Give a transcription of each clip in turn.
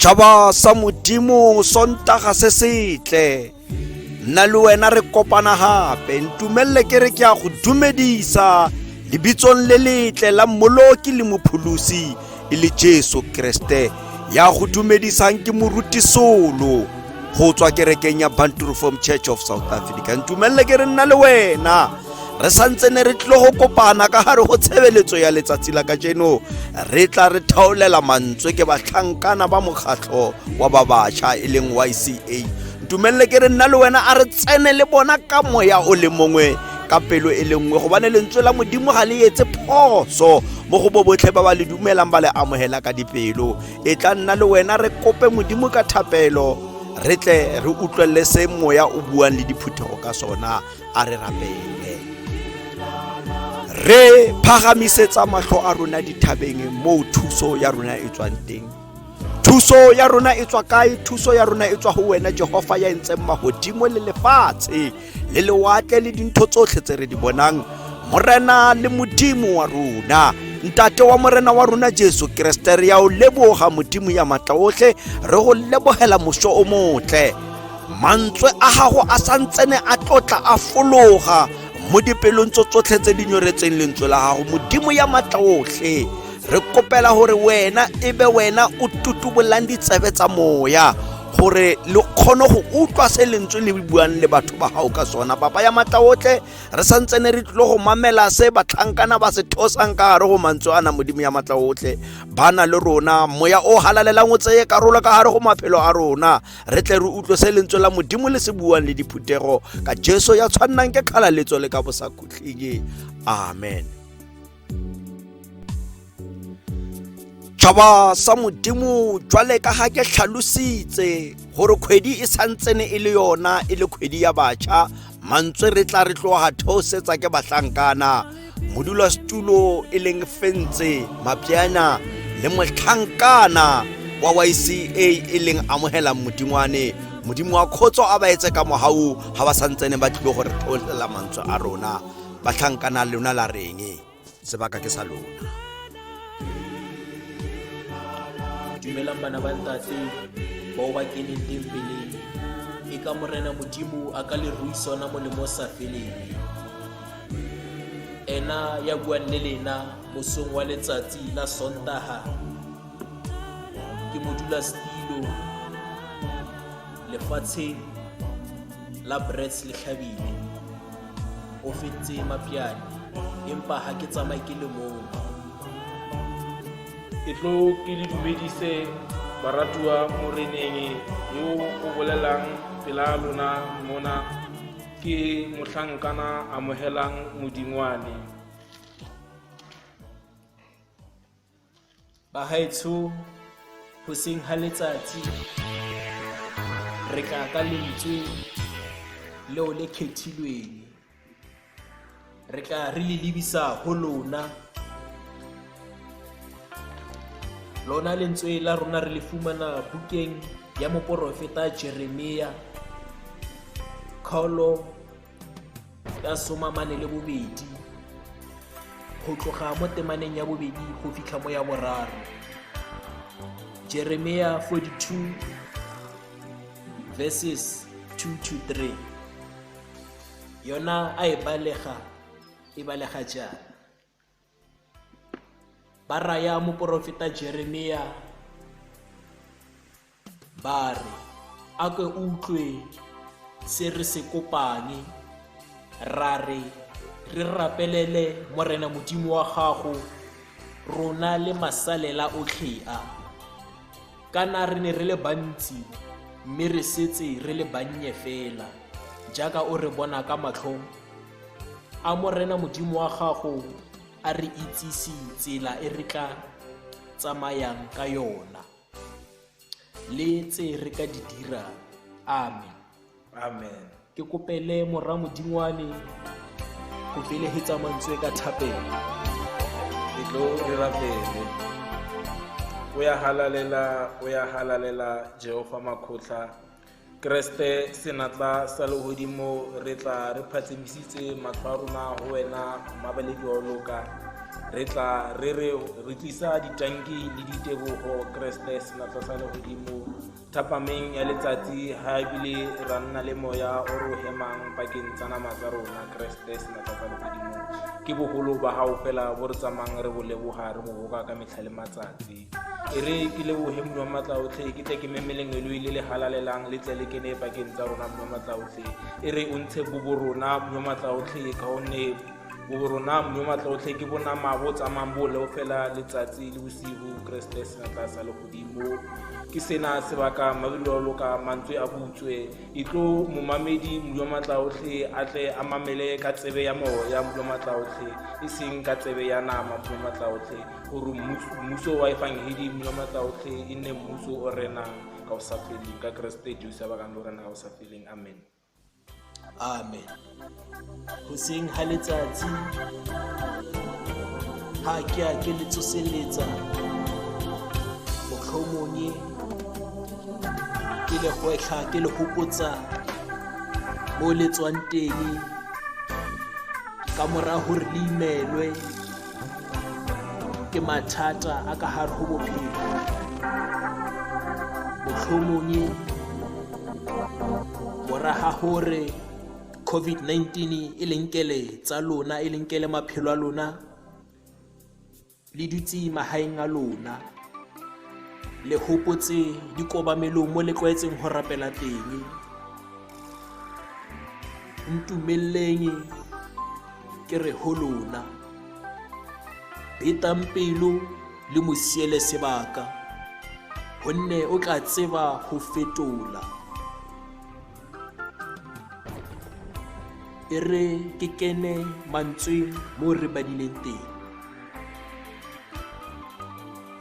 Tšhaba sa Modimo Sontaga se setle nna le wena re kopana gape ntumelele ke re ke a go dumedisa lebitsong le letle la mmoloki le mopholosi e le Jesu Kriste ya go dumedisang ke moruti Solo go tswa kerekeng ya Bantu Reform Church of South Africa. Ntumelele ke re nna le wena re santse ne re tlile go kopana ka gare go tshebeletso ya letsatsi la kajeno re tla re thaolela mantswe ke batlhankana ba mokgatlho wa ba batšha e leng YCA. Ntumelele ke re nna le wena a re tsene le bona ka moya o le mongwe ka pelo e le nngwe gobane lentswe la modimo ga le etse phoso mo go bo botlhe ba ba le dumelang ba le amogela ka dipelo e tla nna le wena re kope modimo ka thapelo re tle re utlwelele se moya o buang le diphuthego ka sona a re rapele re phagamisetsa mahlo a rona dithabeng moo thuso ya rona e tswang teng thuso ya rona e tswa kae thuso ya rona e tswa go wena jehova ya entseng mahodimo le lefatshe le lewatle le dintho tsotlhe tse re di bonang morena le modimo wa rona ntate wa morena wa rona jesu kreste re ya o leboga modimo ya matla otlhe re go lebogela moso o motle mantswe a gago a santsene a tlotla a fologa mo dipelong tso tsotlhe tse di nyoretseng lentswe la gago modimo ya matla otlhe re kopela gore wena e be wena o tutubolang ditsebe tsa moya gore le kgone go utlwa se lentswe le buang le batho ba gago ka sona papa ya matla otlhe re santsene re tlile go mamela se batlhankana ba se thosang ka gare go mantswe ana modimo ya matla otlhe ba na le rona moya o halalelang o tseye karolo ka gare go maphelo a rona re tle re utlwe se lentswe la modimo le se buang le diphuthego ka jesu ya tshwannang ke kgalaletso le ka bosakhutleng amen tšhaba sa modimo jwale ka ga ke tlhalositse gore kgwedi e santsene e le yona e le kgwedi ya batjha mantswe re tla re tloga theosetsa ke bahlankana modulasetulo e leng fentse mapjana le motlhankana wa YCA e leng amogelang modingwane modimo wa khotso a ba etse ka mogau ga ba santsene ba tlile gore theolela mantswe a rona batlhankana lona la reng sebaka ke sa lona dumelang bana ba ntate bao ba keneng tempeleng e ka morena modimo a ka le ruisa ona molemo o sa feleng ena ya buang le lena mosong wa letsatsi la sontaga ke modulasetilo lefatsheng la brets le tlhabile o fentse mapiane empa ha ke tsamaye ke le mong ke tlo ke le dumedise baratuwa moreneng yo o bolelang pela lona mona ke mohlankana amogelang modingwane Bahaetsho, hoseng ha letsatsi re tla ka lentswe leo le khethilweng. Re tla re le lebisa ho lona. Lona lentswe la rona re le fumana bukeng ya moporofeta Jeremia kgaolo ya somamane le bobedi go tloga mo temaneng ya bobedi go fitlha mo ya boraro jeremia 42 verses 2 to 3 yona a e balega e balega jaana ba raya moporofeta jeremia Ba re, A ke utlwe se re se kopang, ra re, re rapelele Morena Modimo wa gago, rona le masalela otlhe a. Kana re ne re le bantsi, mme re setse re le bannye fela, jaaka o re bona ka matlho a Morena Modimo wa gago a re itsise tsela e re tla tsamayang ka yona le tse re ka di dirang. Amen. Amen. Ke kopele mora Modingwane go felegetsa mantswe ka thapelo. E tlo re rapele. O ya halalela, o ya halalela Jehova makhotla. Kreste senatla sa lehodimo re tla re phatsimisitse matlho a rona ho wena mmabaledi wa loka. Re tla re re re tlisa ditanki le ditebogo Kreste senatla sa lehodimo thapameng ya letsatsi ha ebile ra nna le moya o re o hemang pakeng tsa nama tsa rona Kreste senatla sa lehodimo. Ke boholo ba hao fela bo re tsamayang re bo leboga re bo boka ka metlha le matsatsi. E re ke lebohe Modimo wa matla otlhe, ke tle ke meme lengeloi le le halalelang le tle le kene pakeng tsa rona Modimo wa matla otlhe. E re o ntshe bobo rona Modimo wa matla otlhe, ka gonne bobo rona Modimo wa matla otlhe ke bonama bo tsamayang bo leofela letsatsi le bosigo Kreste senatla sa legodimo. Ke sena sebaka mabelo a loka mantswe a butswe. E tlo momamedi Modimo wa matla otlhe a tle a mamele ka tsebe ya moya Modimo wa matla otlhe, e seng ka tsebe ya nama Modimo wa matla otlhe, gore mmuso wa efangedi Modimo wa matla otlhe e nne mmuso o renang ka o sa feleng ka Kreste Jesu ya bakang le o rena ka o sa feleng. Amen. Amen. Hoseng ha letsatsi ha ke a ke le tsoseletsa, mohlomong ke le gwetlha ke le hopotsa mo le tswang teng ka mora hore le imelwe ke mathata a ka hare ho bophelo. Mohlomong mora ha hore COVID-19 e le nkele tsa lona, e le nkele maphelo a lona, le dutse mahaeng a lona, le hopotse dikobamelong mo le tlwaetseng ho rapela teng. Ntumelleng ke re ho lona, betang pelo le mo siele sebaka, gonne o tla tseba ho fetola. E re ke kene mantsweng mo re badileng teng.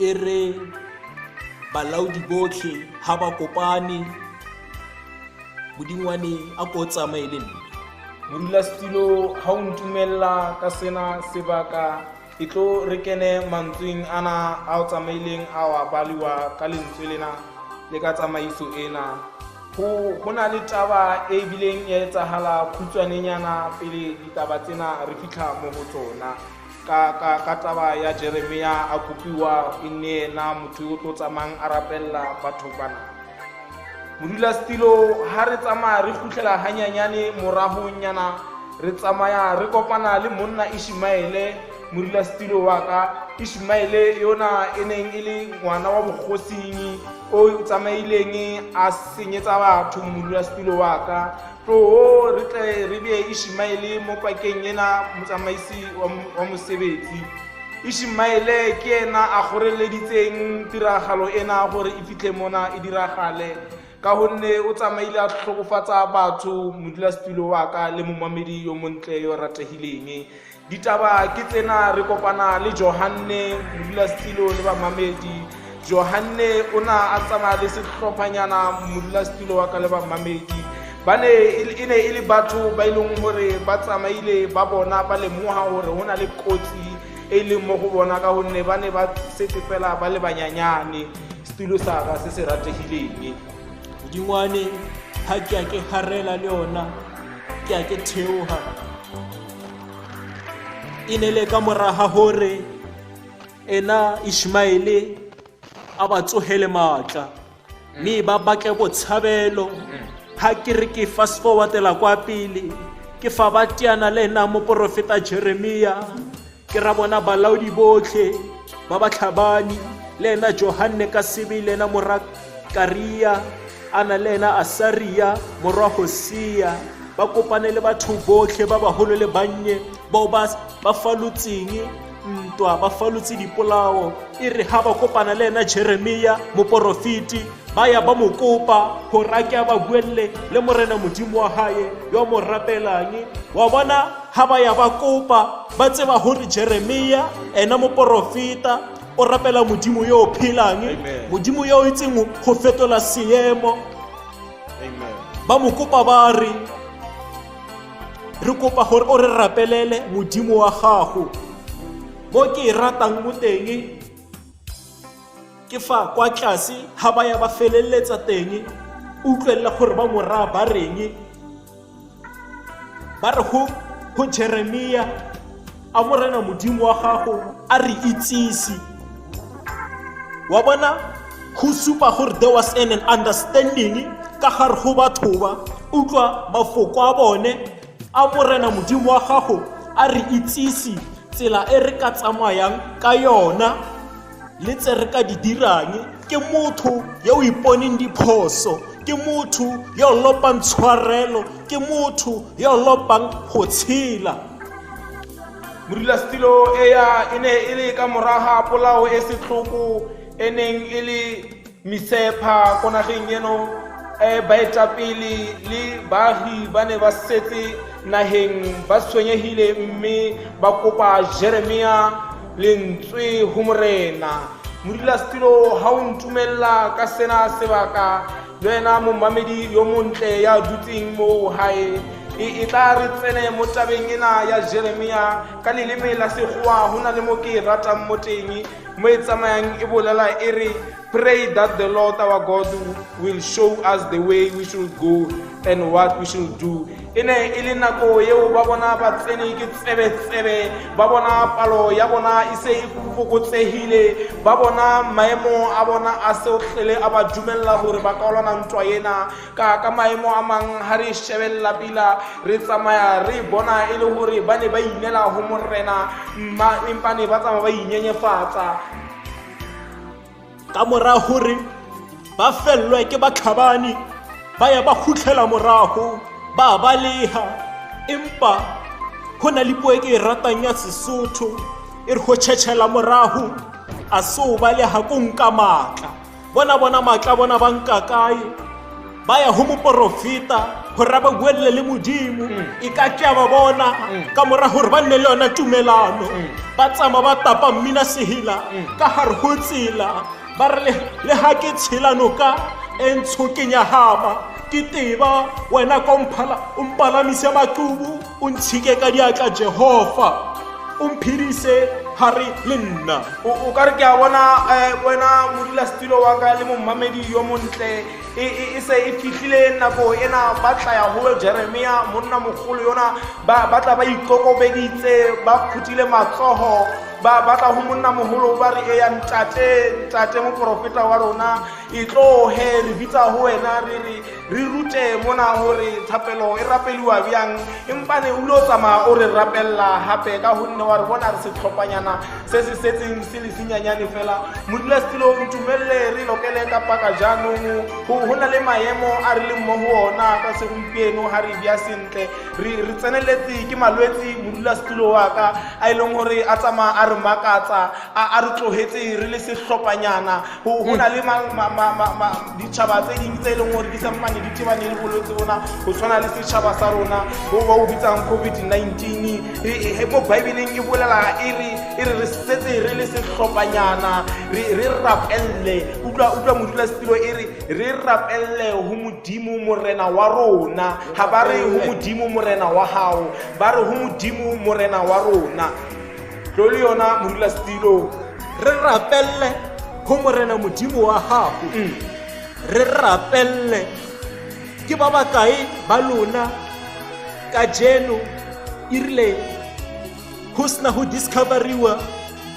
E re balaodi botlhe ha ba kopane, Modingwane a ko tsamaye le nna. Modulasetulo, ha o ntumella ka sena sebaka, e tlo re kene mantsweng ana a o tsamaileng a wa baliwa ka lentswe lena le ka tsamaiso ena. Ho na le taba e bileng ya etsahala khutshwanenyana pele ditaba tsena re fitlha mo ho tsona. Ka taba ya Jeremia a kopiwa e nne yena motho yo o tlo tsamayang a rapella batho bana. Modulasetulo, ha re tsamaya re kgutlela hanyanyane morahonyana, re tsamaya re kopana le monna Ishmaele, modulasetulo wa ka. Ishmaele yona e neng e le ngwana wa bokgosing o tsamaileng a senyetsa batho, modulasetulo wa ka. Tloho re tle re bee Ishmaele mo pakeng ena motsamaisi wa mosebetsi. Ishmaele ke ena a kgoreleditseng tiragalo ena gore e fitlhe mona e diragale, ka gonne o tsamaile a tlhokofatsa batho, modulasetulo wa ka le momamedi yo montle yo rategileng. Ditaba ke tsena, re kopana le Johanne, modulasetulo le bamamedi. Johanne o na a tsamaya le setlhophanyana, modulasetulo wa ka le bamamedi. Ba ne e ne e le batho ba e leng gore ba tsamaile ba bona ba lemoga gore go na le kotsi e leng mo go bona, ka gonne ba ne ba setse fela ba le banyanyane. Setulo sa ka se se rategileng. Modingwane, ha ke a ke harela le yona, ke a ke theoha. E ne le ka mora ha hore ena Ishmaele a ba tsohele matla, mme ba batle botshabelo. Ha ke re ke fast forwardela kwa pele, ke fa ba teana le ena moporofeta Jeremia, ke ra bona balaodi botlhe ba batlhabani, le ena Johanne ka sebele, ena mora Karia, a na le ena Asaria morwa Hosea, ba kopane le batho botlhe ba baholo le bannye bao ba falotseng dintwa, ba falotse dipolao. E re ha ba kopana le ena Jeremia moporofeti, ba ya ba mo kopa gore a ke a ba buelle le Morena Modimo wa hae yo a mo rapelang. Wa bona ha ba ya ba kopa, ba tseba gore Jeremia ena moporofeta o rapela Modimo yo o phelang, Amen. Modimo yo o itseng go fetola seemo. Amen. Ba mo kopa ba re, re kopa gore o re rapelele Modimo wa gago. Mo ke e ratang mo teng ke fa kwa tlase ha ba ya ba feleletsa teng, utlwelela gore ba mo raya ba reng. Ba re go Jeremia, a Morena Modimo wa gago a re itsise. Wa bona, go supa gore there was an understanding ka gare go batho ba. Utlwa mafoko a bone, a Morena Modimo wa gago a re itsise tsela e re ka tsamayang ka yona le tse re ka di dirang. Ke motho yo o iponeng diphoso, ke motho yo o lopang tshwarelo, ke motho yo o lopang go tshela. Modulasetilo eya e ne e le ka moraga polao e setlhoko e neng e le Misepha ko nageng eno. Baetapele le baagi ba ne ba setse nageng ba tshwenyegile, mme ba kopa Jeremia lentswe go Morena. Modulasetilo, ha o ntumella ka sena sebaka, le wena momamedi yo montle ya dutseng mo gae, e tla re tsene mo tabeng ena ya Jeremia ka leleme la Sekgowa. Go na le mo ke e ratang mo teng mo e tsamayang e bolela e re, pray that the Lord our God will show us the way we should go and what we should do. E ne e le nako eo ba bona ba tsene ke tsebetsebe, ba bona palo ya bona e se e fokotsegile, ba bona maemo a bona a se otlhele a ba dumella gore ba ka lwana ntwa ena. Ka maemo a mang ha re shebella pila re tsamaya re bona e le gore ba ne ba inela go Morena, empa ne ba tsamaya ba inyenyefatsa. Ka mora gore ba fellwe ke batlhabani, ba ya ba khutlhela morago, ba baleha. Empa go na le puo e ke e ratang ya Sesotho e re go tšhetšhela morago a se o baleha ko nka maatla. Bona maatla bona ba nka kae? Ba ya go moporofeta gore ba buelle le Modimo. E ka ke a ba bona ka mora gore ba nne le yona tumelano. Ba tsamaya ba tapa mmina sehela ka gare go tsela, ba re le ga ke tshela noka e ntsho ke nyahama, ke teba wena ka o mpalamise maqubu, o ntshike ka diatla Jehova, o mphedise gare le nna. O ka re ke a bona, wena modulasetilo wa ka le momamedi yo montle, e se e fihlile nako ena ba tla ya ho Jeremia monna mogolo yona, ba tla ba ikokobeditse, ba phutile matsoho, ba tla ho monna moholo ba re, eya ntate, ntate moporofeta wa rona, e tlohe re bitsa ho wena, re re re rute mona hore thapelo e rapeliwa bjang. Empa ne o ile o tsamaya o re rapella hape, ka gonne wa re bona re setlhophanyana se se setseng se le senyanyane fela. Modulasetilo, ntumelle re lokele ka paka jaanong. Go na le maemo a re leng mo go ona ka segompieno, ga re bja sentle re tseneletse ke malwetse, modulasetulo wa ka, a e leng gore a tsamaya a re makatsa, a re tlogetse re le setlhophanyana. Go na le ditšhaba tse dingwe tse e leng gore di sampane di tebane le bolwetse bona go tshwana le setšhaba sa rona bo ba o bitsang COVID-19. Mo Bibleng e bolela e re re setse re le setlhophanyana, re rapelle. Utlwa modulasetilo, e re re rapelle ho Modimo Morena wa rona. Ha ba re ho Modimo Morena wa hao, ba re ho Modimo Morena wa rona. Tlo le yona modulasetilo. Re rapelle ho Morena Modimo wa gago. Re rapelle. Ke ba bakae ba lona kajeno e rile go sena go discoveriwa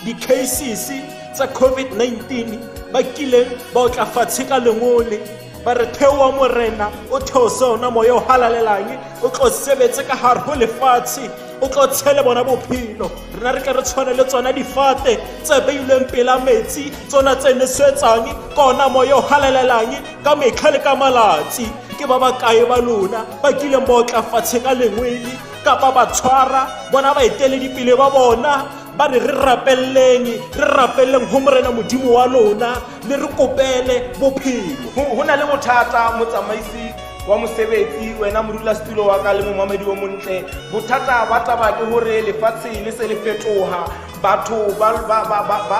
di-cases tsa COVID-19 ba kileng ba otla fatshe ka lengole, ba re theoa Morena o theose ona moya o halalelang, o tlo sebetse ka gare go lefatshe, o tlo tshele bona bophelo. Rena re tla re tshwane le tsona difate tse beilweng pela metsi, tsona tse nesetsang ka ona moya o halalelang ka metlha le ka malatsi. Ke ba bakae ba lona ba kileng ba otla fatshe ka lengwele, kapa ba tshwara bona baeteledipele ba bona Ba re re rapeleleng, re rapeleleng go Morena Modimo wa lona, le re kopele bophelo. Ho na le bothata motsamaisi wa mosebetsi, wena modulasetulo wa ka le momamedi o montle. Bothata ba taba ke hore lefatshe le se le fetoha, batho ba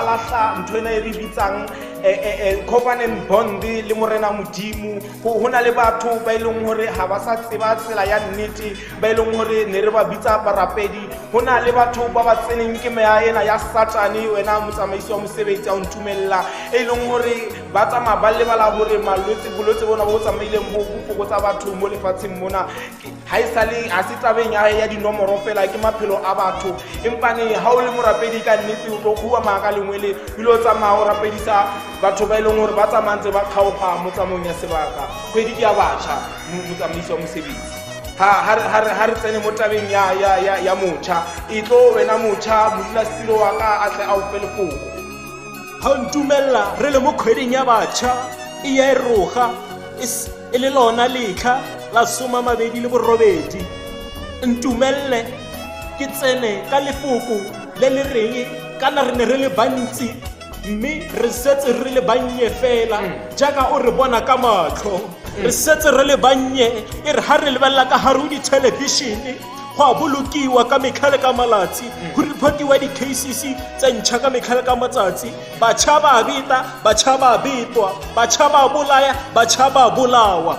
lahla ntho ena e re bitsang covenant bond le Morena Modimo. Ho na le batho ba e leng hore ha ba sa tseba tsela ya nnete, ba e leng hore ne re ba bitsa barapedi. Ho na le batho ba ba tseneng ke meya ena ya Satane, wena motsamaisi wa mosebetsi a o ntumella, e leng hore ba tsamaya ba lebala hore malwetse, bolwetse bona bo tsamaileng bo fokotsa batho mo lefatsheng mona. Ha e sale, ha se tabeng ya dinomoro fela, ke maphelo a batho. Empane ha o le morapedi ka nnete, o tlo kguwa maka lengwele, o ile o tsamaya o rapedisa batho ba e leng hore ba tsamaya ntse ba kgaoga mo tsamaong ya sebaka. Kgwedi ke ya batjha, motsamaisi wa mosebetsi. Ha re tsene mo tabeng ya motjha. E tlo wena motjha, modulasetulo wa ka a tle a o fe lefoko. Ha o ntumella re le mo kgweding ya batjha, e ya e roga, e le lona letlha la 28. Ntumelle ke tsene ka lefoko le le reng kana re ne re le bantsi, mme re setse re le bannye fela, jaaka o re bona ka matlho. Re setse re le bannye, e re ha re lebelela ka gare ho dithelebišene, go a bolokiwa ka metlha le ka malatsi, go reportiwa di-cases tse ntšha ka metlha le ka matsatsi. Batjha ba beta, batjha ba betwa, batjha ba bolaya, batjha ba bolawa.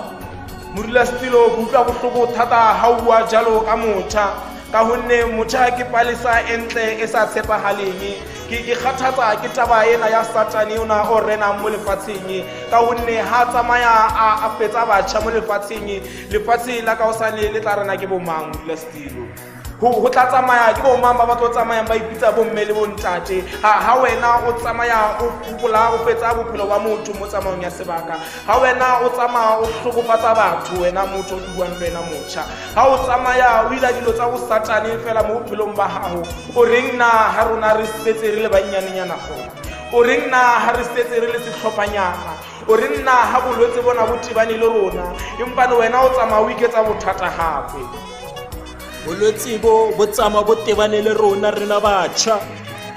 Modulasetulo, ke utlwa bohloko thata ha o bua jalo ka motjha, ka gonne motjha ke palesa e ntle e sa tshepagaleng. Ke kgathatsa ke taba ena ya Satane ona o renang mo lefatsheng, ka gonne ha tsamaya a fetsa batjha mo lefatsheng. Lefatshe la kaosane le tla rena ke bo mang, modulasetulo? Ho tla tsamaya ke bo mang ba ba tlo tsamayang ba ipitsa bo mme le bo ntate? Ha wena o tsamaya o gopola o fetsa bophelo ba motho mo tsamaong ya sebaka, ha wena o tsamaya o hlokofatsa batho, wena motho o buang le wena motjha, ha o tsamaya o ila dilo tsa bosatane fela mo bophelong ba gago, o reng na ha rona re setse re le bannyanenyana gona? O reng na ha re setse re le setlhophanyana? O reng na ha bolwetse bona bo tebane le rona, empane wena o tsamaya o iketsa bothata gape? Bolwetse bo bo tsamaya bo tebane le rona rena batjha,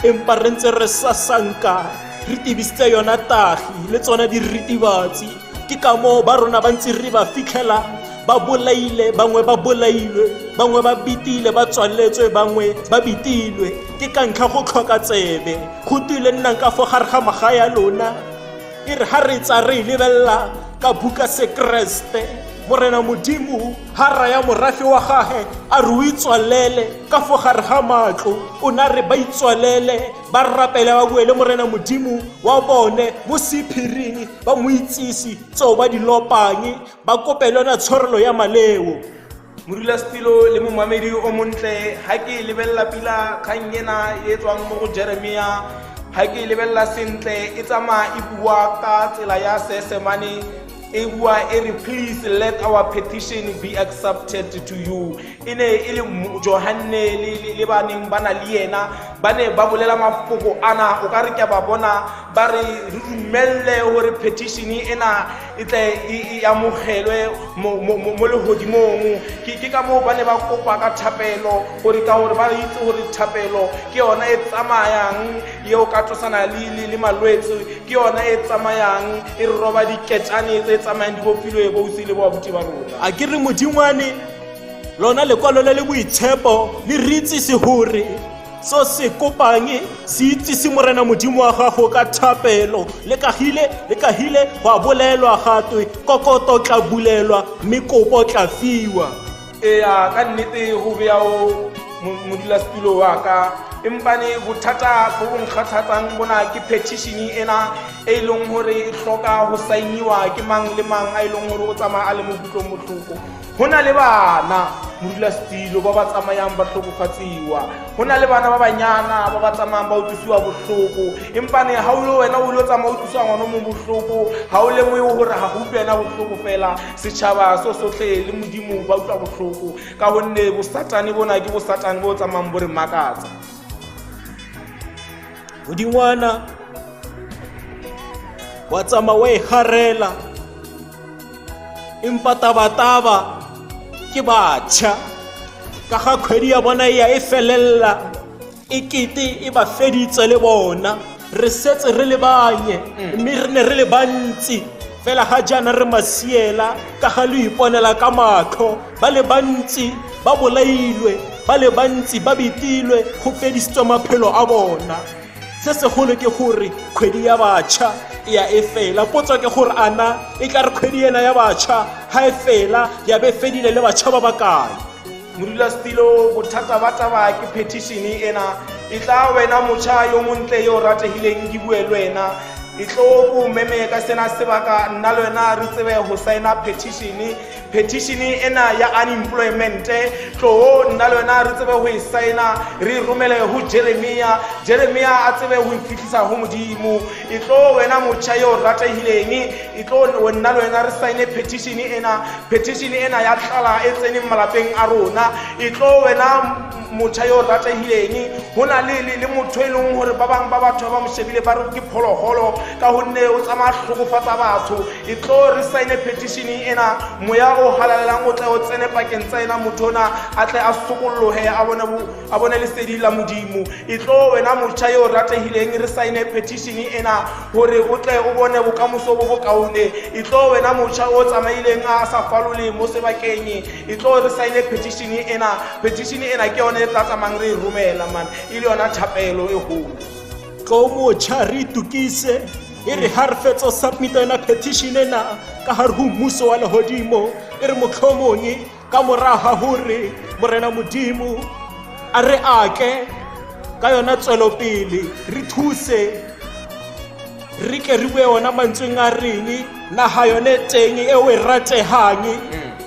empa re ntse re sasanka re tebisitse yona tagi le tsona diritibatsi. Ke ka moo ba rona ba ntse re ba fitlhela ba bolaile, bangwe ba bolailwe, bangwe ba bitile, ba tswaletswe, bangwe ba bitilwe. Ke ka ntlha go tlhoka tsebe. Go twile nnang ka fo gare ga magae a lona. E re ha re tsa re e lebelela ka buka sekreste, Morena Modimo ha raya morafe wa gage a re o itswalele ka fo gare ga matlo, o na re ba itswalele, ba rapele, ba bue le Morena Modimo wa bone mo sephiring, ba mo itsise tseo ba di lopang, ba kopele yona tshwarelo ya maleo. Modulasetulo le momamedi o montle, ha ke lebelela pila kgang ena e tswang mo go Jeremia, ha ke lebelela sentle e tsamaya e bua ka tsela ya Seesemane, e bua e re please let our petition be accepted to you. E ne e le Johanne le ba neng ba na le yena, ba ne ba bolela mafoko ana, o ka re ke ba bona ba re re dumelle hore petition ena e tle e amogelwe mo legodimong. Ke ka moo ba ne ba kopa ka thapelo, gore ka gore ba itse gore thapelo ke yona e tsamayang eo ka tlosana le malwetse, ke yona e tsamayang e re roba diketane tse tsamayang di bofilwe bo utse le bo abuti ba rona. A ke re modingwane lona lekwalo le le boitshepo le re itsise gore so se kopang se itsise Morena Modimo wa gago ka thapelo. Le kahile go a bolelwa gatwe kokoto tla bulelwa mme kopo tla fiwa. Eya, ka nnete go bea o modulasetulo wa ka, empane bothata bo bo nkgathatsang bona ke petition ena e leng hore e hloka ho sainiwa ke mang le mang a e leng hore o tsamaya a le mo kutlong bohloko. Ho na le bana modulasetulo ba ba tsamayang ba hlokofatsiwa, ho na le bana ba banyana ba ba tsamayang ba utlwisiwa bohloko, empane ha o le wena o lo tsamaya o utlwisiwa ngwana o mong bohloko, ha o lemohe hore ha ho utlwe yena bohloko fela, setjhaba so sohle le Modimo ba utlwa bohloko, ka gonne bosatane bona ke bosatane bo tsamayang bo re makatsa. Modingwana wa tsamaya wa e garela, empa tabataba ke batjha, ka ga kgwedi ya bona e ya e felella. E kete e ba feditse le bona. Re setse re le banye, mme re ne re le bantsi. Fela ga jaana re masiela ka ga lo iponela ka matlho. Ba le bantsi ba bolailwe, ba le bantsi ba betilwe, go fedisitswe maphelo a bona. Se segolo ke gore kgwedi ya batšha e ya e fela. Potso ke gore ana e tla re kgwedi ena ya batšha ha e fela ya be fedile le batšha ba bakae? Modulasetilo, bothata ba taba ke petition ena. E tla wena motjha yo montle yo rategileng, ke bue le wena. E tlo ko meme ka sena sebaka, nna le wena re tsebe ho signa petition. Petition ena ya unemployment, tlo nna le wena re tsebe ho e signa, re romele ho Jeremia. Jeremia a tsebe ho e fihlisa ho Modimo. E tlo wena motjha yo rategileng, e tlo nna le wena re sign petition ena. Petition ena ya tlala e tseneng malapeng a rona. E tlo wena motjha yo rategileng, ho na le motho e leng hore ba bang ba batho ba mo shebile ba re ke pholoholo ka gonne o tsamaya hlokofatsa batho. E tlo re sign petition ena, moya o halalelang o tle o tsene pakeng tsa ena motho ona, a tle a sokollohe, a bone lesedi la Modimo. E tlo wena motjha yo rategileng, re sign petition ena hore o tle o bone bokamoso bo bokaone. E tlo wena motjha o tsamaileng a sa falole mo sebakeng, e tlo re sign petition ena. Petition ena ke yone e tla tsamayang re e romela man, e le yona thapelo e holo. Tlo motjha re itukise, e re ha re fetsa ho submit yona petition ena ka hare ho mmuso wa lehodimo, e re mohlomong ka mora ha hore Morena Modimo a re ake ka yona tswelopele, re thuse re ke re bue ona mantsweng a reng naha yone teng eo e ratehang,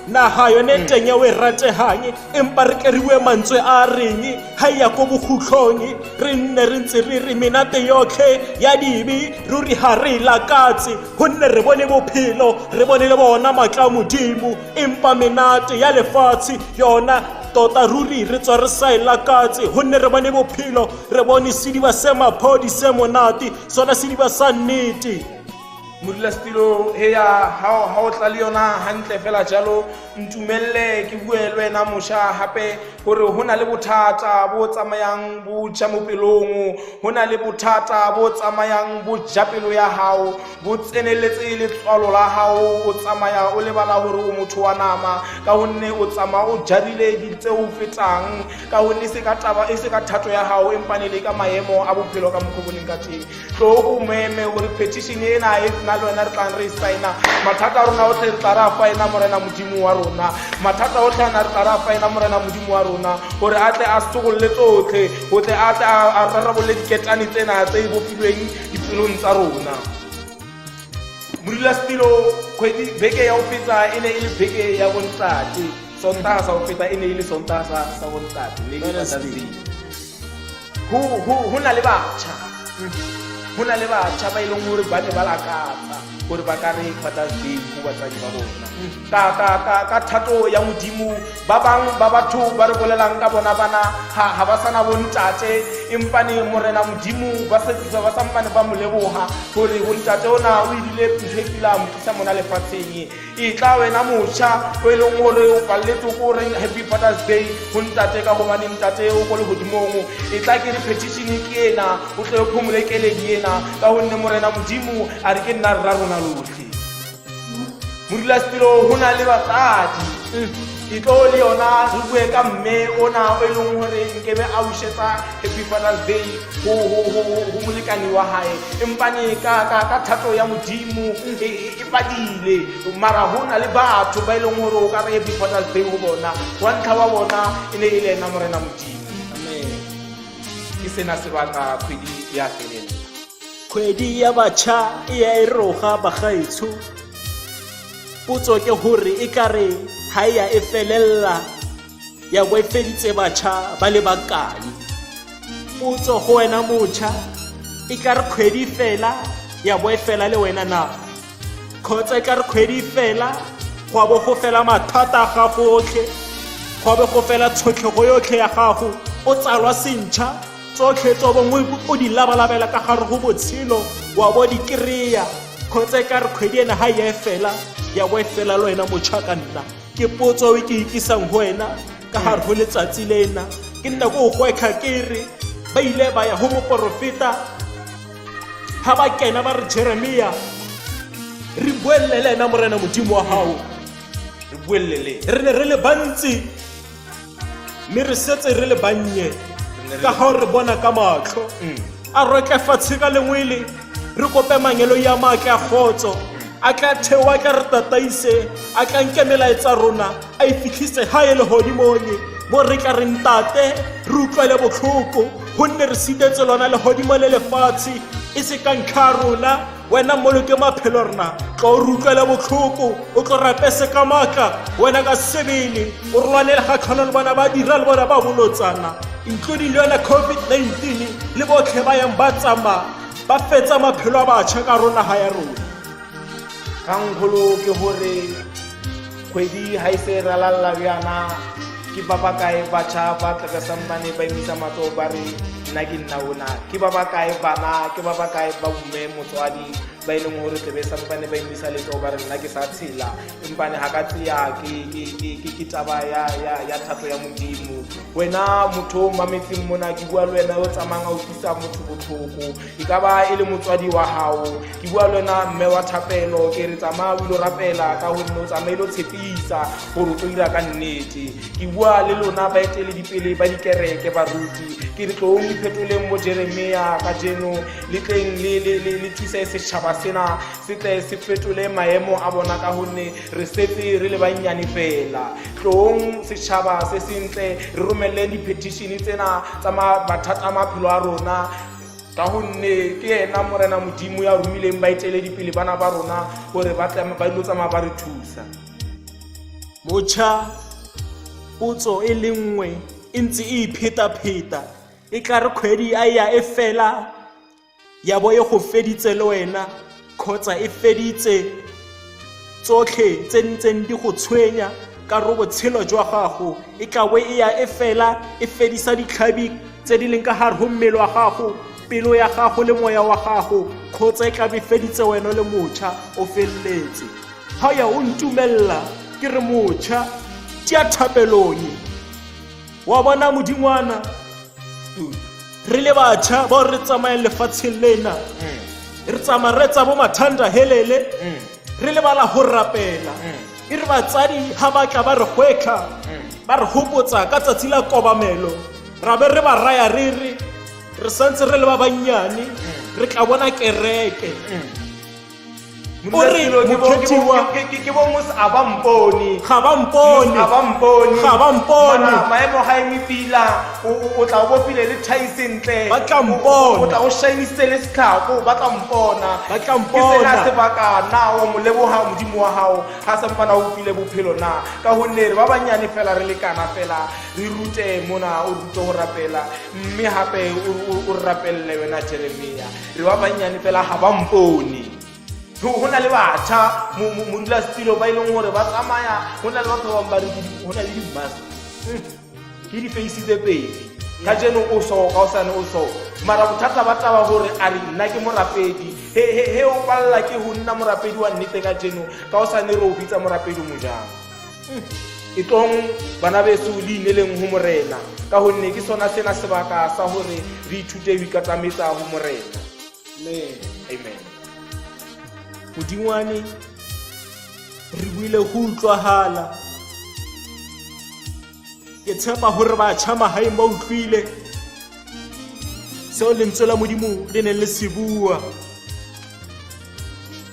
naha yone teng eo e ratehang, empa re ke re bue mantswe a reng ha e ya ko bokgutlong, re nne re ntse re re menate yotlhe ya dibe ruri ha re e lakatse, gonne re bone bophelo, re bone le bona matla a Modimo, empa menate ya lefatshe yona tota ruri re tswa re sa e lakatse, gonne re bone bophelo, re bone sediba se maphodi se monate, sona sediba sa nnete. Modulasetilo, heya ha o tla le yona hantle fela jalo, ntumelle ke bue le wena mosha hape hore ho na le bothata bo tsamayang bo ja mo pelong, ho na le bothata bo tsamayang bo ja pelo ya hao, bo tseneletse letswalo la hao, o tsamaya o lebala hore o motho wa nama, ka honne o tsamaya o jarile di tse o fetang, ka honne e se ka taba, e se ka thato ya hao, empa ne le ka maemo a bophelo ka mokgwa bo leng ka teng. Tlo ko meme hore petition ena e nna le wena re tlang re e signa. Mathata a rona otlhe re tla re a fa ena Morena Modimo wa rona. Mathata otlhe ana re tla re a fa ena Morena Modimo wa rona, hore a tle a sokolle tsotlhe, ho tle a tle a rarabolle diketane tsena tse bopilweng dipelong tsa rona. Modulasetilo, kgwedi beke ya ho feta e ne e le beke ya bontate. Sontaha sa ho feta e ne e le Sontaha sa bontate, ne e le Father's Father's Day. Day. Ho na le batjha. Ho na le batjha ba e leng hore ba ne ba lakatsa hore ba ka re Father's Day ho batswadi ba bona. Ka thato ya Modimo, ba bang ba batho ba re bolelang ka bona bana ha ba sana bontate, empa ne Morena Modimo ba setse ba sampane ba mo leboha hore bontate ona o ile ntho e kile a mo tlisa mona lefatsheng. E tla wena motjha o e leng hore o palletswe ko reng Happy Father's Day ho ntate, ka hobane ntate o ko lehodimong. E tla ke re petition ke ena, o tle o phomole keledi ena, ka honne Morena Modimo a re ke nna rra rona lotlhe. Modulasetilo, ho na le batsadi. E tlo le yona re bue ka mme ona o e leng hore nkebe a wisetsa Happy Father's Day ho molekane wa hae, empa ne ka thato ya Modimo e padile. Mara ho na le batho ba e leng hore o ka re Happy Father's Day ho bona, wa ntlha wa bona e ne e le ena Morena Modimo. Amen. Ke sena sebaka kgwedi ya felela. Kgwedi ya batjha e ya e roga bagaetsho. Potso ke hore e ka re ha e ya e felella ya bo e feditse batjha ba le bakae? Potso go wena motjha, e ka re kgwedi fela ya bo e fela le wena na? Kgotsa e ka re kgwedi fela go a bo go fela mathata a gago otlhe, go a bo go fela tshotlhego yotlhe ya gago, o tsalwa sentšha, tsotlhe tse o bongwe o di labalabela ka gare go botshelo wa bo di kry-a. Kgotsa e ka re kgwedi ena ha ya e fela ya bo e fela le wena motjha ka nna? Ke potso e ke ikisang ho wena ka gare go letsatsi lena. Ke nna ko go gwetlha ke re Ba ile ba ya ho moporofeta, ha ba kena ba re, Jeremia, re buelle le ena Morena Modimo wa gago. Re buelle le. Re ne re le bantsi, mme re setse re le bannye, ka ga re bona ka matlho. A rotle fatshe ka lengwele, re kope mangeloi a matle a kgotso, a tla theoa, a tla re tataise, a tla nke melaetsa rona, a e fitlhise gae legodimong, mo re tla re, Ntate, re utlwele botlhoko, gonne re sitetse lona legodimo le lefatshe, e se ka ntlha ya rona. Wena mmoloke maphelo rena, tlo o re utlwele botlhoko, o tlo rapese ka maatla wena ka sebele, o re lwanele kgatlhanong le bona ba dira le bona ba bolotsana, including le yona COVID-19 le botlhe ba yang ba tsamaya ba fetsa maphelo a batšha ka rona ga ya rona. Kgangkgolo ke gore kgwedi ha e se ralalla bjana, ke ba ba kae batjha ba tla ka sampane ba emisa matsoho ba re, nna ke nna ona? Ke ba ba kae bana, ke ba ba kae ba mme motswadi ba e leng gore tlebe sampane ba emisa letsoho ba re, nna ke sa tshela, empane ga ka tseya ke taba ya thato ya Modimo? Wena motho o mametseng mona, ke bua le wena o tsamayang a utlwisa motho botlhoko, e ka ba e le motswadi wa gago. Ke bua le wena mme wa thapelo, ke re tsamaya o ile rapela, ka gonne o tsamaile o tshepisa gore o tlo dira ka nnete. Ke bua le lona baeteledipele ba dikereke, baruti, ke re tlong iphetoleng bo Jeremia kajeno, le tleng le thuse setšhaba sena se tle se fetole maemo a bona, ka gonne re setse re le bannyane fela. Tlong setšhaba se sentle, re romelele di-petition tsena tsa mathata a maphelo a rona, ka gonne ke ena Morena Modimo ya romileng baeteledipele bana ba rona gore ba tle ba ilo tsamaya ba re thusa. Motšha, potso e le nngwe e ntse e ipheta-pheta, e tla re kgwedi a ya e fela, ya bo e go feditse le wena, kgotsa e feditse tsotlhe tse ntseng di go tshwenya ka ro botshelo jwa gago, e tla bo e ya e fela, e fedisa ditlhabi tse di leng ka gare go mmele wa gago, pelo ya gago le moya wa gago, kgotsa e tla be feditse wena le motšha o feleletse. Ga ya o ntumelela, ke re motšha, tia thapelong, wa bona Modingwana. Re le batšha bao re tsamayang lefatsheng lena, re tsamaya re tsa bo mathanda helele, re lebala go rapela. E re batsadi ga ba tla ba re gwetlha, ba re gopotsa ka tsatsi la kobamelo, ra be re ba raya re re re santse re le ba bannyane, re tla bona kereke. O re mokhethiwa ke bo mos a ba mpone. Ga ba mpone. A ba mpone. Ga ba mpone. Mara maemo ga eme pila, o tla o bopile le thai sentle. Ba tla mpona. O tla o shinisitse le setlhako, ba tla mpona. Ba tla Ke sena mpona. sebaka na o mo leboga Modimo wa gago ga sampana o file bophelo na? Ka gonne re ba bannyane fela, re lekana fela. Re rute mona, o rute go rapela, mme gape o re rapelele wena Jeremia. Re ba bannyane fela, ga ba mpone. Go na le batjha, modulasetilo, ba e leng gore ba tsamaya, go na le batho ba bangwe ba re go na le di-mask, ke di-face tse pedi, ka jeno o so, ka osane o so. Mara bothata ba taba gore a re, nna ke morapedi, he o palela ke go nna morapedi wa nnete ka jeno, ka osane re o bitsa morapedi mojang? E tlong bana beso, le ineleng go Morena, ka gonne ke sona sena sebaka sa gore re ithute ho ikatametsa go Morena. Amen. Modingwane, re buile go utlwagala. Ke tshepa gore batšha magaeng ba utlwile seo lentswe la Modimo le neng le se bua.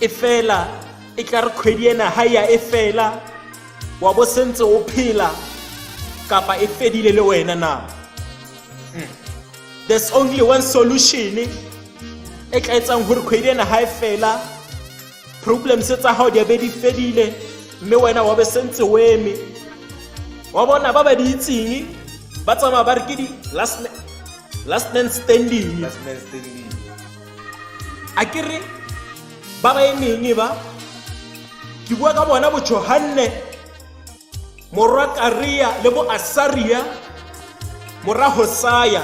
E fela e tla re kgwedi ena ga ya e fela, wa bo sentse o phela kapa e fedile le wena na? There's only one solution e tla etsang gore kgwedi ena ga e fela, problems tsa gago di be di fedile, mme wena wa be sentse o eme. Wa bona ba ba di itseng ba tsamaya ba re ke di last man standing. Last man standing. A ke re ba ba emeng ba, ke bua ka bona bo Johanne morwa Karia le bo Asaria mora Hosaya,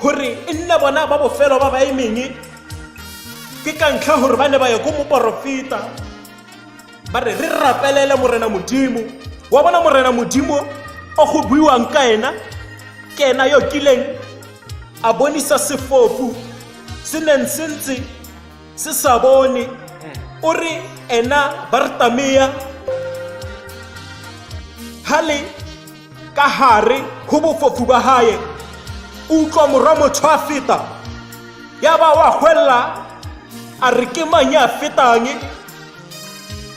gore e nne bona ba bofelo ba ba emeng, ke ka ntlha gore ba ne ba ya ko moporofeta, ba re, re rapelele Morena Modimo. Wa bona, Morena Modimo o go buiwang ka ena ke ena yo kileng A bonisa sefofu se neng se ntse se sa bone. O re ena Bartamea ha le ka hare ho bofofu ba hae, o utlwa morwa motho a feta, ya ba wa hwella a re ke mang ya fetang?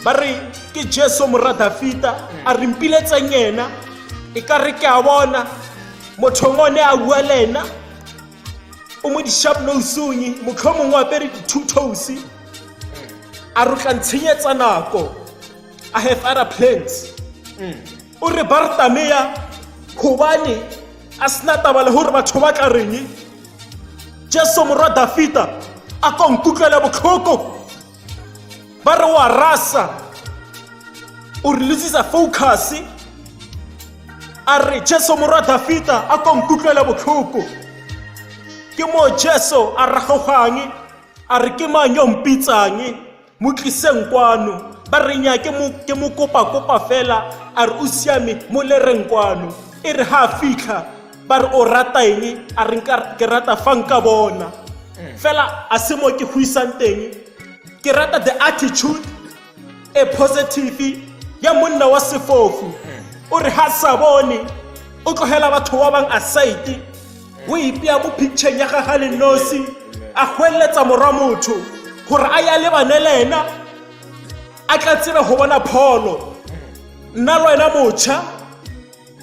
Ba re ke Jesu mora Dafita. A re mpiletseng yena, e ka re ke a bona motho ngwe ne a bua le ena, o mo di-sharp nosong, motlho mongwe o apere di-two toes. A re o tla ntshenyetsa nako, I have other plans. O re Bartamea gobane a sena taba le gore batho ba tla reng, Jesu morwa Dafita a ko nkutlwele botlhoko. Ba re wa rasa, o re losisa focus. A re Jesu morwa Dafita a ko nkutlwele botlhoko. Ke mo Jesu a ragogang, a re ke mang yo mpitsang? Mo tliseng kwano. Ba re nya ke mo ke mo kopa kopa fela. A re o siame, mo lereng kwano. E re ha a fitlha, ba re o rata eng? A re ke rata fa nka bona fela, a se mo ke go isang teng. Ke rata the attitude e positive ya monna wa sefofu. O re ha sa bone, o tlogela batho ba bang aside, o ipea mo pictureng ya gaga le nosi, a hweletsa morwa motho gore a ya lebane le ena, a tla tsebe go bona pholo. Nna le wena motšha,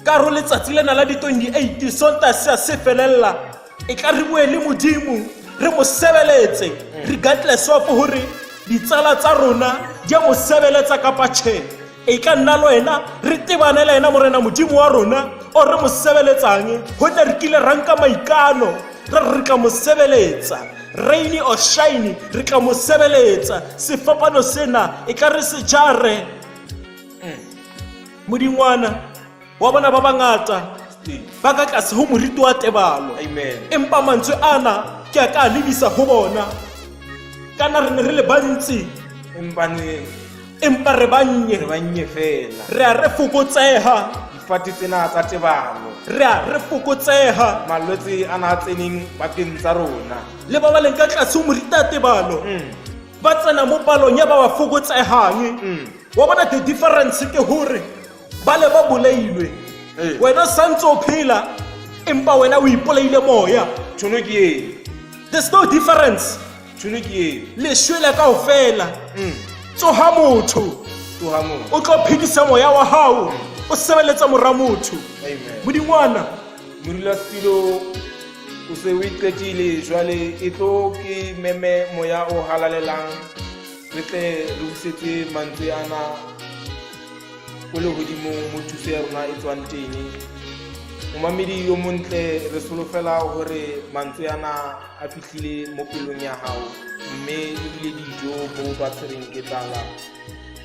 ka ro letsatsi lena la di-28 Sonta se a se felelela, e tla re bue le Modimo, re mo sebeletse regardless of gore ditsala tsa rona di a mo sebeletsa kapa tšhe. E tla nna le wena re tebane le ena Morena Modimo wa rona o re mo sebeletsang, gonne re kile ra nka maikano, re re tla mo sebeletsa rainy or shine, re tla mo sebeletsa. Sefapano sena e tla re se jare. Modingwana wa bona ba bangata ba ka tlase ho moriti wa tebalo, empa mantswe ana ke a ka a lebisa ho bona. Kana re ne re le bantsi, empa re bannye, re bannye fela, re a re fokotsega. Difate tsena tsa tebalo, re a re fokotsega. Malwetse a na a tseneng pakeng tsa rona le ba ba leng ka tlase ho moriti a tebalo ba tsena mo palong ya ba ba fokotsegang. Wa bona, the difference ke gore ba le ba bolailwe, wena santse o phela, empa wena o ipolaile moya. Tšhono ke e. There's no difference. Tšhono ke e. Le shwele kaofela. Tsoga motho, tsoga motho, o tlo phedisa moya wa gago, o sebeletsa mora motho. Amen. Modingwana. Modulasetulo o se o iqetile jwale, e tlo ke meme moya o halalelang, re tle re busetse mantswe ana ko legodimong mo thuso ya rona e tswang teng. Momamedi yo montle, re solofela gore mantswe ana a fitlhile mo pelong ya gago, mme ebile dijo mo ba tshwereng ke tlala,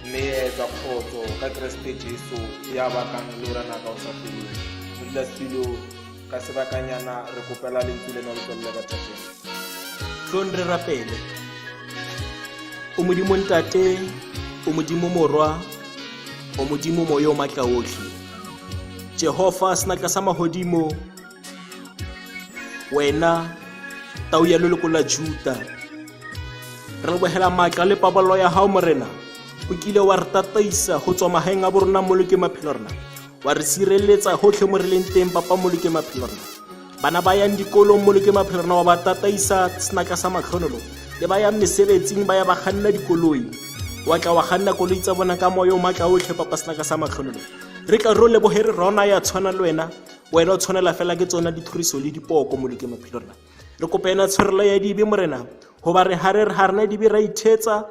mme ya etsa kgotso ka Keresete Jesu ya bakang le orana ka o sa feleng. Modulasetulo, ka sebakanyana re kopela lentswe lena le tswelele ka thapelo. Tlong re rapele. O Modimo Ntate, o Modimo Morwa, o Modimo Moya o matla otlhe, Jehova senatla sa magodimo, wena tau ya leloko la Juta, re lebogela maatla le paballo ya gago Morena. O kile wa re tataisa go tswa magaeng a borona, moloke maphelo a rona, wa re sireletsa gotlhe mo re leng teng. Papa, moloke maphelo a rona. Bana ba yang dikolong, moloke maphelo a rona, wa ba tataisa senatla sa matlhonolo, le ba yang mesebetsing, ba ya ba kganna dikoloi, wa tla wa kganna koloi tsa bona ka moya o matla otlhe. Papa senaka sa matlhonolo, re tla re o leboge, re rona ya tshwana le wena, wena o tshwanela fela ke tsona dithoriso le dipoko. Moloke maphelo rona, re kopa ena tshwarelo ya dibe Morena, goba re ga re re ga rena dibe ra ithetsa,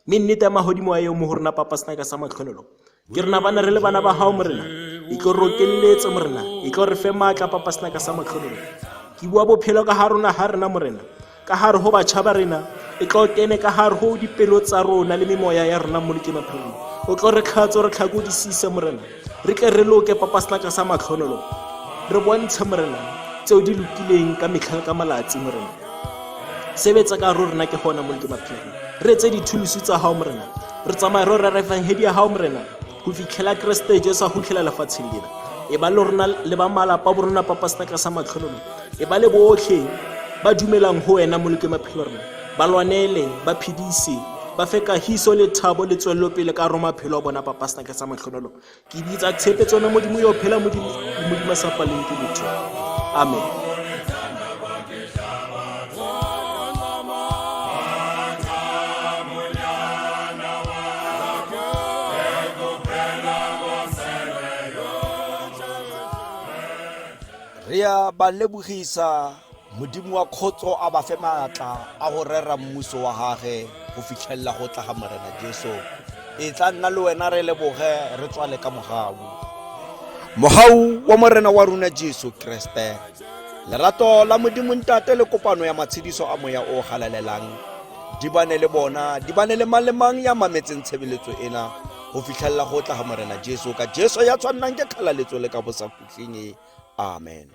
mme nnete ya magodimo a eo mo go rona. Papa senaka sa matlhonolo, ke rena bana re le bana ba gago Morena, e tlo rokeletse Morena, e tlo re fe maatla. Papa senaka sa matlhonolo, ke bua bophelo ka ga rona, ga rena Morena, ka gare go batšha ba rena, e tlo kene ka gare go dipelo tsa rona le memoya ya rona. Moloke maphelo, o tlo re tlhatso, re tlhakodisise Morena, re tle re loke. Papa senaka sa matlhonolo, re bontshe Morena tseo di lokileng ka metlha le ka malatsi. Morena, sebetsa ka ro rena ke gona. Moloke maphelo, re etse dithulusu tsa gago Morena, re tsamaye ro rera efangedi ya gago Morena, go fitlhela Keresete Jesu a hutlhela lefatsheng lena. E ba le rona le ba malapa bo rona. Papa senaka sa matlhololo. E ba le botlhe ba dumelang ho wena Moloki wa maphelo a rona. Ba lwanele, ba phedise, ba fe kahiso le thabo le tswelelopele ka hare ho maphelo a bona Papa Senakeng sa Mahlonolo. Ke bitsa tshepe tsona Modimo yo phela Modimo Modimo a sa paleng ke letho. Amen. Re a ba lebogisa Modimo wa kgotso a ba fe maatla a go rera mmuso wa gage go fitlhelela go tla ga Morena Jesu. E tla nna le wena re leboge re tswale ka mogau. Mogau wa Morena wa rona Jesu Kriste, lerato la Modimo Ntate le kopano ya matshediso a Moya o Halalelang di bane le bona, di bane le mang le mang ya mametseng tshebeletso ena go fitlhelela go tla ga Morena Jesu ka Jesu ya tshwannang ke kgalaletso le ka bosakhutleng. Amen.